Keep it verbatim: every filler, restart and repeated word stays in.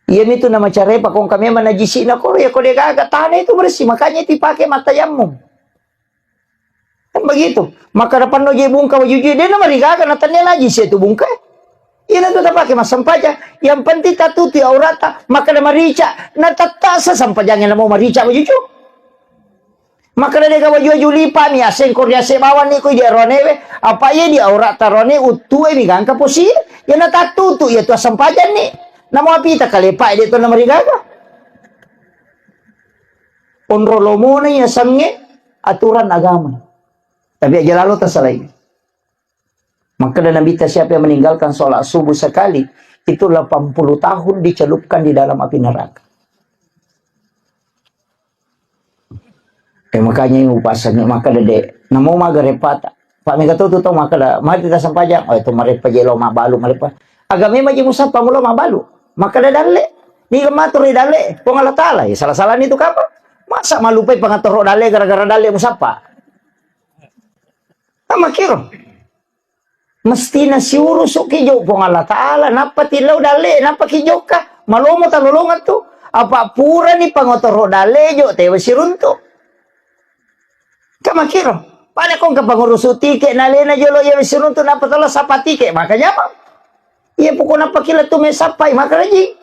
Iyamitu namacarai pakongka memang najisi'na koro, ya ko degaga tana itu bersih, makanya itu dipakai mattayamum. Kan begitu. Maka depanno je bungka wajujue, de namarigaga, natannia najisi itu bungka. Iyana tu tapake massempajang. Yang penting tatutu aurata, maka namarica, natattasa sempajangnge namo marica wajuju. Makkeda de ga waju-waju lipa'mi, aseng ko riase bawanni ko ide ronewe, apa iye di aurata rone uttue mi gangka posi, iyana tattutu iya tu assempajanni. Namo apita kalepa de to namarigaga. Onro lomona iya sangnge aturan agama. Tapi aja lalo tasalai. Makkeda Nabitta, siapa yang meninggalkan sholat subuh sekali, itu delapan puluh tahun dicelupkan di dalam api neraka. Eh, makanya ini upasannya, makkeda de, namo maga repata. Pak mega tu tu tau makkeda, mari kita sempajang. Oh, itu marepa je lo mabalu, marepa. Agama maji musapa mulo mabalu. Makkeda dalle. Ni matur ri dalle, Puang Allah Taala, ya salah-salah ni tu kapa? Masa malupai pangatoro dalle gara-gara dalle musapa? Sama kiro. Mestina siurusuki jo Puang Allah Taala, nappa tillau dalle, nappa ki jokka. Malomo talolongan tu. Apa purani pangotoro dalle jo, tewa siruntu. Kamakiro. Pada kong ke pengurusu tike, nalena jolo iya siruntu, nappa tala sapa tike, maka nyamang. Iya pokok nappa kila tu me sapai, maka lagi.